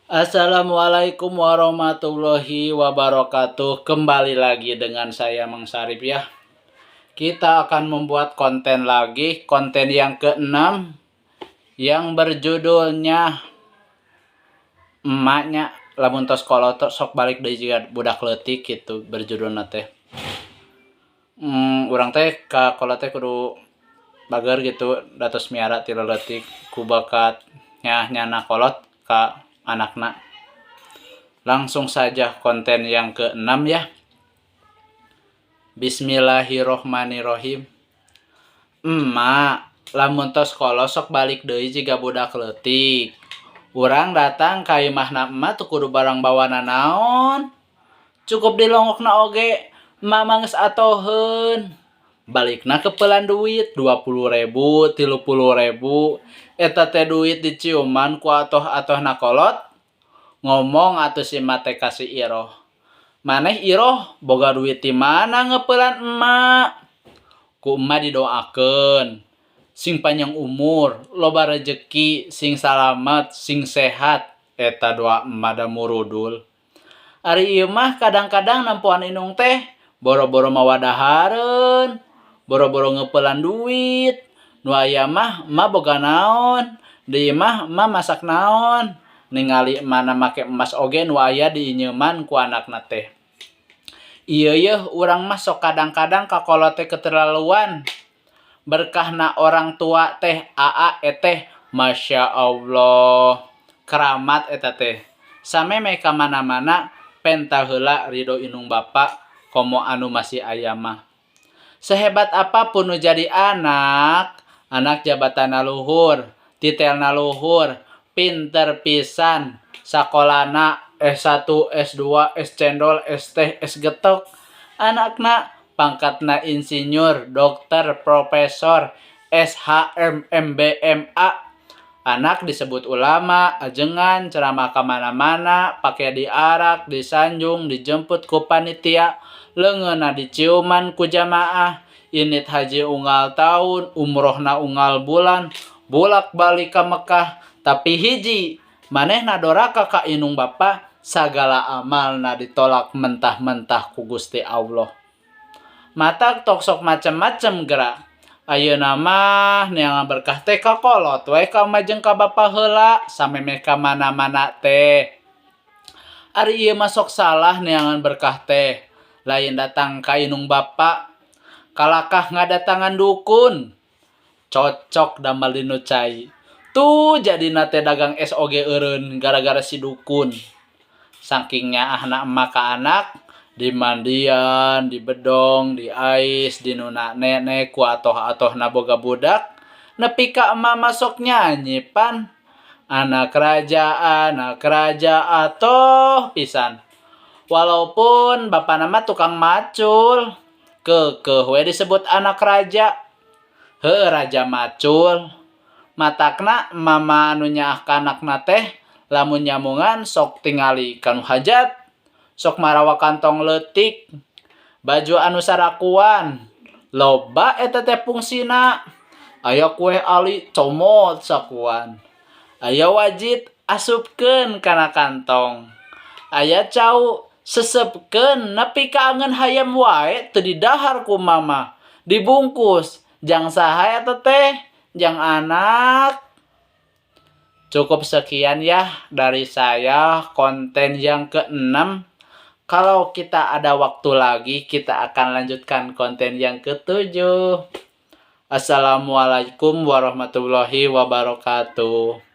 Assalamualaikum warahmatullahi wabarakatuh. Kembali lagi dengan saya, Mang Sarip ya. Kita akan membuat konten lagi, konten yang keenam yang berjudulnya "Emaknya Lamun Tos Kolot Sok Balik Deui Jiga Budak Leutik" gitu berjudulna teh. Urang teh ka kolot teh kudu bager gitu, da tos miara ti leutik ku bakat nyana kolot ka anakna. Langsung saja konten yang keenam ya. Bismillahirrohmanirrohim. Emak, lamun tos kolot sok balik deui jiga budak leutik. Urang datang ka imahna emak teu kudu barang bawa nanaon. Cukup dilongokna oge, emak mah geus atoheun. Balikna keupelan duit 20 ribu, 30 ribu. Eta teh duit diciuman ku atoh-atohna kolot. Ngomong atuh si emak teh ka si Iroh. "Maneh, Iroh, boga duit ti mana ngeupelan emak?" Ku emak didoakeun. Sing panjang umur, loba rejeki, sing salamet, sing sehat. Eta doa emak da murudul. Ari ieu mah kadang-kadang nempoan indung teh boro-boro mawa dahareun, boro-boro ngeupelan duit. Nu aya mah emak boga naon, di imah emak masak naon. Ningali emakna make emas oge nu aya diinyeuman ku anakna teh. Ieu yeuh urang mah sok kadang-kadang ka kolot teh keterlaluan. Berkahna orang tua teh aa eteh, Masya Allah, keramat eta teh. Sameme ka mana-mana penta heula ridho indung bapa, komo anu masih aya mah. Sehebat apapun nu jadi anak, anak jabatanna luhur, titelna luhur, pinter pisan, sakolana S1, S2, S cendol, S teh, S getok. Anakna pangkatna insinyur, dokter, profesor, SHM, MBMA. Anak disebut ulama, ajengan, ceramah kamana-mana, pake diarak, disanjung, dijemput ku panitia, leungeunna diciuman ku jamaah, indit haji unggal taun, umrohna unggal bulan, bolak-balik ka Mekah, tapi hiji, manehna doraka ka indung bapa, sagala amalna ditolak mentah-mentah ku Gusti Allah. Matak tok sok macem-macem geura. Ayeuna mah neangan berkah teh ka kolot we, ka emak jeung ka bapa heula samemeh ka mana-mana teh. Ari ieu mah sok salah neangan berkah teh. Lain datang ka indung bapa, kalakah ngadatangan dukun. Cocok damal dinu cai. Tuh jadina teh dagang es oge eureun gara-gara si dukun. Saking nyaahna emak ka anak, dimandian, dibedong, diais, dinuna nenek ku atoh-atohna boga budak, nepi ka emak masuk nyanyi pan. Anak raja atoh pisan. Walaupun bapana mah tukang macul, keukeuh we disebut anak raja. Heuh, raja macul. Matakna mama anu nyaah ka anakna teh lamun nyamungan sok tingali ka nu hajat, sok marawa kantong leutik, baju anu sarakuan, loba eta teh fungsina. Aya kue ali, comot sakuan. Aya wajit, asupkeun kana kantong. Aya cau, sesepkeun nepi ka angeun hayam wae teu didahar ku mama. Dibungkus, jang saha eta teh? Jang anak. Cukup sekian ya dari saya konten yang keenam. Kalau kita ada waktu lagi, kita akan lanjutkan konten yang ketujuh. Assalamualaikum warahmatullahi wabarakatuh.